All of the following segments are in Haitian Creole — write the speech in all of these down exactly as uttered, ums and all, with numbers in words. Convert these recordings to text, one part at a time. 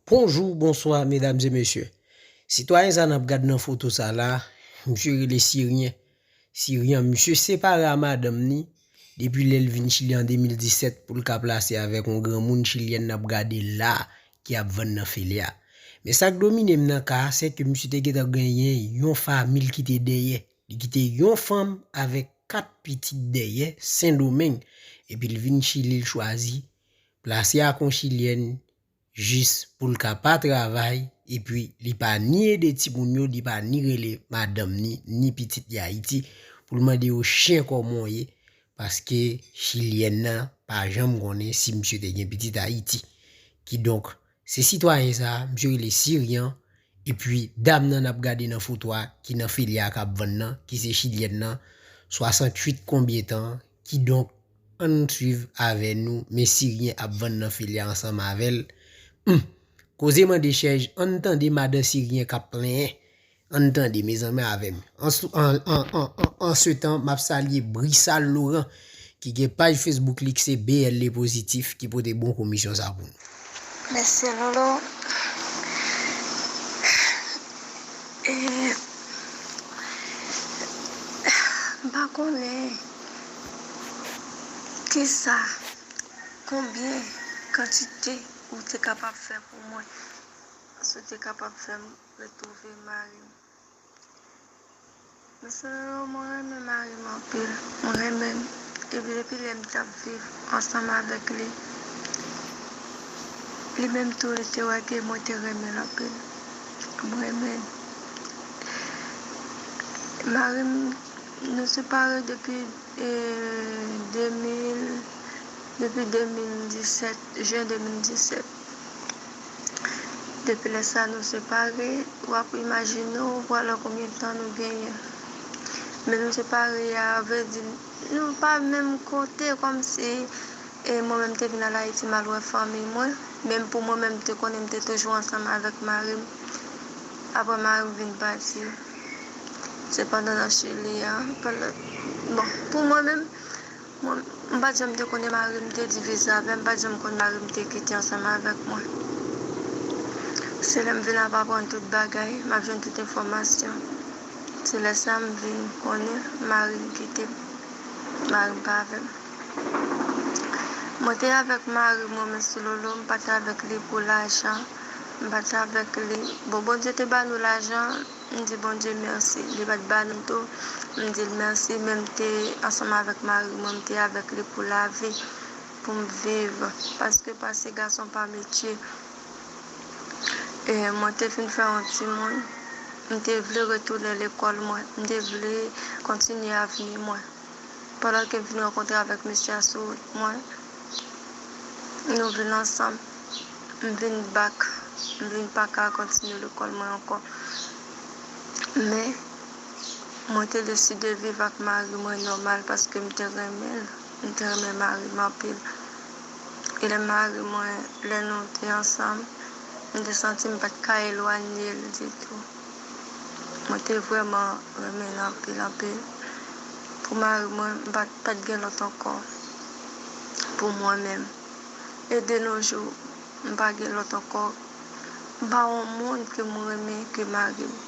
Bonjou, bonswa, medam e mesye. Sitwayen sa n ap gad nan foto sa la, misye rele Siryen. Siryen, misye separe a madanm ni depi lè l vin Chili an de mil disèt pou l ka plase avèk yon granmoun chilyèn n ap gade la ki ap vann nan Feli a. Men sa k domine m nan ka a, se ke misye te gentan genyen yon fanmi l kite dèyè. Li kite yon fanm avèk kat pitit dèyè Sendomeng. Epi l vin Chili, l chwazi plase ak yon chilyèn jis pou l ka pa travay, epi li pa ni ede timoun yo, li pa ni rele madanm ni, ni pitit li Ayiti, pou l mande yo chen kòman w ye, paske chilyèn nan pa janm konnen si misye te gen pitit Ayiti. Kidonk, se sitwayen sa a, misye rele Siryen, epi dam nan n ap gade nan foto a, ki nan Feli a k ap vann nan, ki se chilyèn nan, swasanntuit konbyen tan, kidonk, ann swiv avè nou, men Siryen ap vann nan Feli a ansanm avè l. Hmm. Koze mande chèj, ann tande madan Siryen k ap plenyen. Ann tande, mezanmi, avè m. An, an, an, an, an, an se tan, m ap salye Brisal Laurent, ki gen paj Facebook li, ki se B L Le Positif, ki pote bon komisyon sa pou nou. Mèsi, Lolo. E, m pa konnen kisa, konbyen kantite ou te kapab fè pou mwen, si w te kapab fè m retwouve mari m. Mesye Lolo, mwen renmen mari m anpil. Mwen renmen l. Epi depi lè m t ap viv ansanm avèk li, li menm tou, li te wè ke mwen te renmen l anpil. Mwen renmen l. Mari m, nou separe depi, e, de mil, depi de mil disèt, jen de mil disèt. Depi lè sa nou separe, w ap imajine w, vwala konbyen tan nou genyen. Men nou separe a, vle di, nou pa menm kote, kòmsi, e mwen menm te vin al Ayiti, m al wè fanmi mwen. Menm pou mwen menm, m te konnen m te toujou ansanm avèk mari m. Apre mari m vin pati. Se pandan nan Chili a, pandan, bon, pou mwen menm, Mwen, m pa t janm te konnen mari m te divize avè m, m pa t janm konn mari m te kite ansanm avèk mwen. Se lè m vin ap aprann tout bagay, m ap jwenn tout enfòmasyon. Se lè sa m vin konnen mari m kite m, mari m pa avè m. Mwen te avèk mari mwen, Mesye Lolo, m pa t avèk li pou lajan, m pa t avèk li. Bon, Bondye te ba nou lajan, M di Bondye mèsi. Li pa t ba nou tou, m di l mèsi, men m te ansanm avèk mari mwen, m te avèk li pou lavi, pou m viv. Paske pase gason pa metye. E mwen te fin fè yon timoun, m te vle retounen lekòl mwen, m te vle kontinye avni mwen. Pandan ke m vin rankontre avèk mesye a sou wout mwen, nou vin ansanm. M vin bak, m vin pa ka kontinye lekòl mwen ankò. Men, mwen te deside viv ak mari mwen nòmal paske m te renmen l. M te renmen mari m anpil. E lè mari mwen, lè nou te ansanm, m te santi m pa t ka elwanye l ditou. Mwen te vrèman renmen l anpil, anpil. Pou mari mwen, m pa t, pa t gen lòt ankò pou mwen menm. E de nos jours, m pa gen lòt ankò. M pa yon moun ke m renmen ke mari m.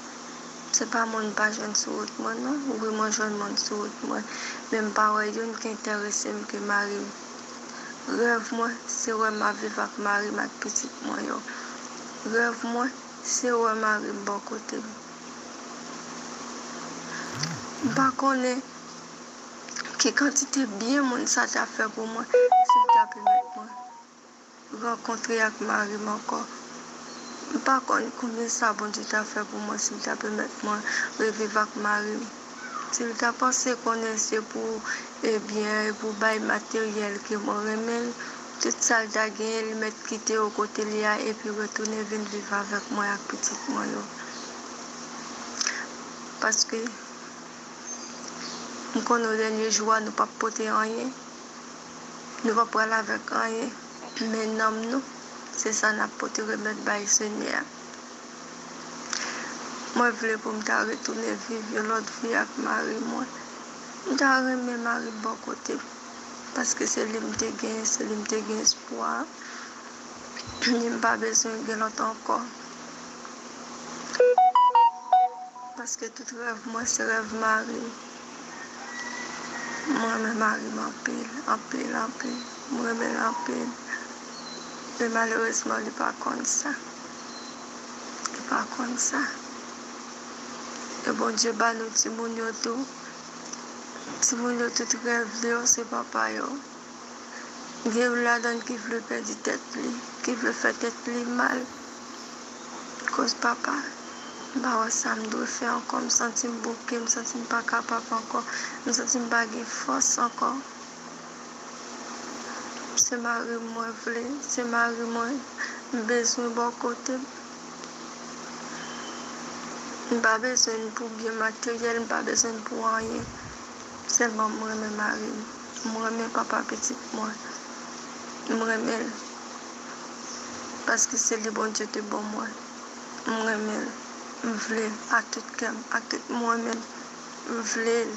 Se pa moun m pa jwenn sou wout mwen, non. Wi, mwen jwenn moun sou wout mwen. Men m pa wè youn ki enterese m ke mari m. Rèv mwen, se wè m ap viv ak mari m ak pitit mwen yo. Rèv mwen, se wè mari m bò kote m. M pa konnen ki kantite byen moun sa ta fè pou mwen si l ta pèmèt mwen rankontre ak mari m ankò. M pa konn konbyen sa Bondye ta fè pou mwen si l ta pèmèt mwen reviv ak mari m. Si l ta panse konnen se pou, ebyen, e pou bay materyèl ke mwen renmen l, tout sa l ta genyen, li mèt kite yo kote l ye a epi retounen vin viv avèk mwen ak pitit mwen yo. Paske m konnen dènye jou a, nou p ap pote anyen. Nou p ap pral avèk anyen, men nanm nou, se sa n ap pote remèt bay Senyè a. Mwen vle pou m ta retounen viv yon lòt vi ak mari mwen. M ta renmen mari m bò kote m, paske se li m te genyen, se li m te gen espwa. M pa bezwen gen lòt ankò. Paske tout rèv mwen se rèv mari m. Mwen renmen mari m anpil, anpil, anpil. Mwen renmen l anpil. Men malerezman, li pa konn sa. Li pa konn sa. E Bondye ba nou timoun yo tou. Timoun yo tout rèv yo se papa yo. Gen youn ladan ki vle pèdi tèt li, ki vle fè tèt li mal. Koz papa, m pa wè sa m dwe fè ankò, m santi m bouke, m santi m pa kapab ankò, m santi m pa gen fòs ankò. Se mari m mwen vle, se mari mwen m bezwen bò kote m. M pa bezwen l pou byen materyèl, m pa bezwen l pou anyen. Sèlman m renmen mari m. M renmen papa pitit mwen. M renmen l. Paske se li Bondye te ban mwen. M renmen l. M vle l ak tout kè m, ak tout mwen menm. M vle l.